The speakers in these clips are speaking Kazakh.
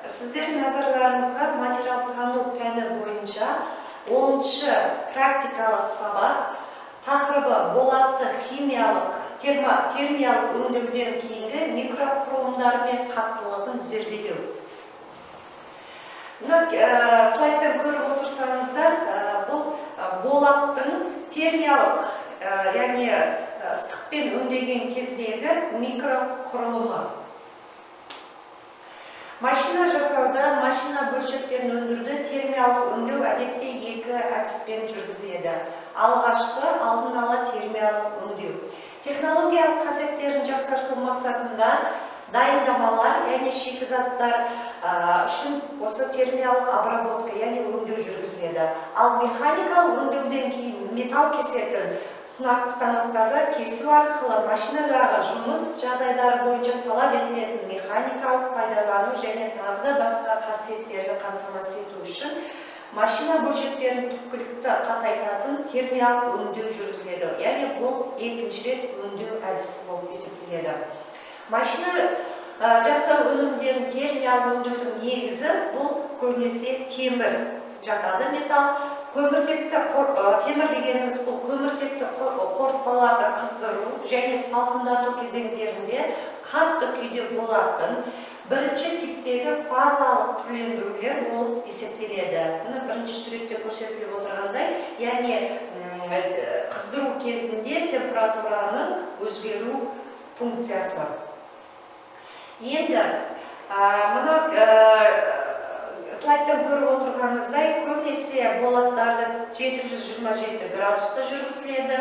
Сіздердің назарларыңызға материалтану пәні бойынша 10-шы практикалық сабақ, тақырыбы болатты химиялық, термиялық өңдеуден кейінгі микроқұрылымдары мен қаттылығын зерделеу. Мына слайдтан көріп отырсаңыздар, бұл болаттың термиялық, яғни ыстықпен өңдеген кездегі микроқұрылымы. Машина жасауда машина бөлшектерін өндіруді термиялық өңдеу әдетте екі әдіспен жүргізіледі. Алғашқы алдын ала термиялық өңдеу. Технологиялық қасиеттерін жақсарту мақсатында дайындамалар, яғни шикізаттар үшін осы термиялық обработка, яғни өңдеу жүргізіледі. Ал механикалық өңдеуден кейін металл кесетін станоктарда кесу арқылы машинадағы жұмыс жағдайлары бойынша талап етілетін механикалық пайдалану және тағы да басқа қасиеттерді қамтамасыз ету үшін машина бөлшектерін түпкілікті қатайтатын термиялық өңдеу жүргізіледі. Яғни бұл екінші рет өңдеу әдісі болып есептеледі. Машина жасау өнімдерін термиялық өңдеудің негізі бұл көбінесе темір жатады, металл. Көміртекті темір дегеніміз бұл көміртекті қорытпаларды қыздыру және салқындату кезеңдерінде қатты күйде болатын бірінші типтегі фазалық түрлендірулер болып есептеледі. Міне бірінші суретте көрсетіліп отырғандай, яғни қыздыру кезінде температураның өзгеру функциясы. Енді мына слайдтан көріп отырғаныңыздай, көбінесе болаттарды 727 градуста жүргізіледі.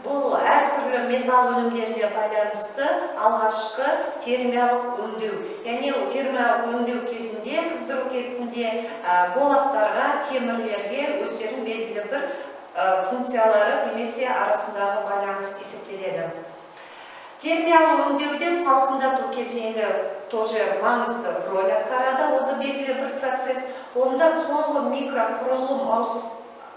Бұл әртүрлі металл өнімдеріне байланысты алғашқы термиялық өңдеу. Яғни термиялық өңдеу кезінде, қыздыру кезінде болаттарға, темірлерге өздерінің белгілі бір функциялары немесе арасындағы байланыс есептеледі. Термиялық өңдеуде салқындату кезеңі тоже маңызды роль атқарады. Ол да белгілі бір процесс. Онда соңғы микроқұрылым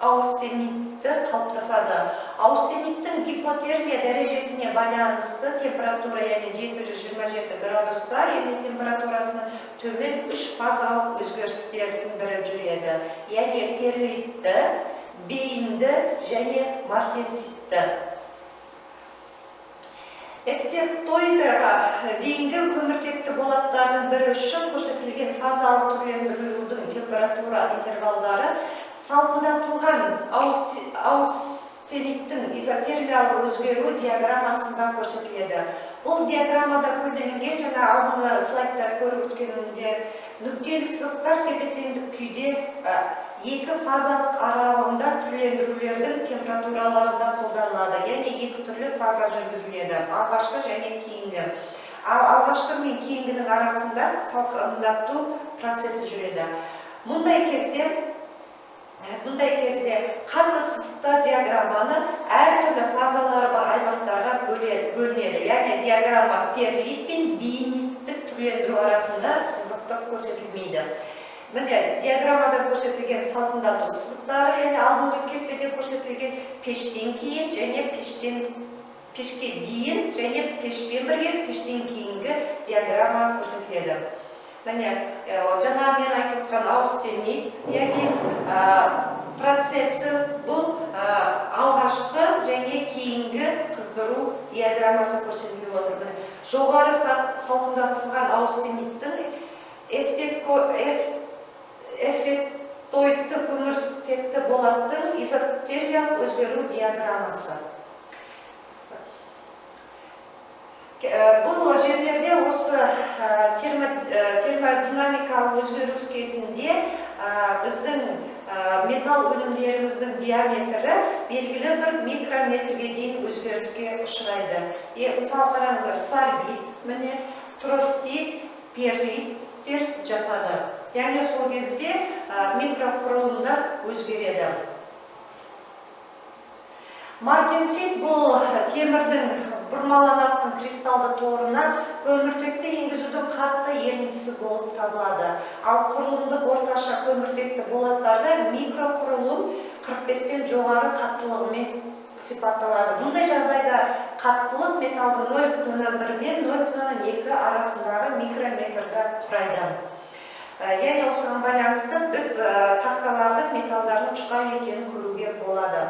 аустенитті қалыптасады. Аустениттің гипотермия дәрежесіне байланысты температура, яғни 727 градуста, яғни температурасының төмен үш фазалық өзгерістердің бірі жүреді. Яғни перлитті, бейінді және мартенситті. Эвтектоидға дейінгі көміртекті болаттардың бірі үшін көрсетілген фазалық түрлендірілудің температура интервалдары салқындатылған аустениттің изотермиялық өзгеруі диаграммасында көрсетіледі. Бұл диаграммада көлденеңген жаңа алдыңғы слайдта көріп өткенімде нүктелі сызықтар тепе-теңдік күйде екі фазалық аралығында түрлендірулердің температураларында қолданылады. Яғни екі түрлі фаза жүргізіледі, алғашқы және кейінгі. Ал алғашқы мен кейінгінің арасында салқындату процесі жүреді. Мұндай кезде қатты сызықтар диаграмманы әртүрлі фазалары бар аймақтарға бөлінеді. Яғни диаграмма перлит пен бейниттік түрлендіру арасында сызықтық көрсетілмейді. Міне диаграммада көрсетілген салқындату сызықтары, яғни алдыңғы кестеде көрсетілген пештен кейін және пешке дейін және пешпен бірге пештен кейінгі диаграмма көрсетіледі. Міне, жаңа мен айтып отқан аустенит, яғни процесі бұл алғашқы және кейінгі қыздыру диаграммасы көрсетіліп отыр. Міне, жоғары салқындатылған аустениттің эффектоидты көмірсутекті болаттың изотермиялық өзгеру диаграммасы. Бұл жерлерде осы термодинамикалық өзгеріс кезінде біздің металл өнімдеріміздің диаметрі белгілі бір микрометрге дейін өзгеріске ұшырайды. Мысалы қараңыздар, сорбит, міне, тростит, перлиттер жатады. Яғни сол кезде микроқұрылымдар өзгереді. Мартенсит бұл темірдің бұрмаланатын кристалды торына көміртекті енгізудің қатты ерітіндісі болып табылады. Ал құрылымдық орташа көміртекті болаттарда микроқұрылым 45-тен жоғары қаттылығымен сипатталады. Мұндай жағдайда қаттылық металдың 0,1 мен 0,2 арасындағы микрометрді құрайды. Яғни осыған байланысты біз тақталардың, металдардың жұқа екенін көруге болады.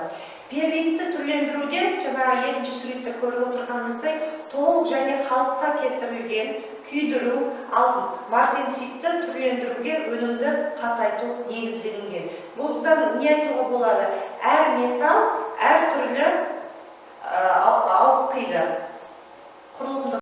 Перлитті түрлендіруде жаңағы екінші суретте көріп отырғанымыздай толық және қалыпқа келтірілген күйдіру, ал мартенситті түрлендіруге өнімді қатайту негізделінген. Бұдан не айтуға болады? Әр металл әртүрлі ауытқиды. Құрылымдық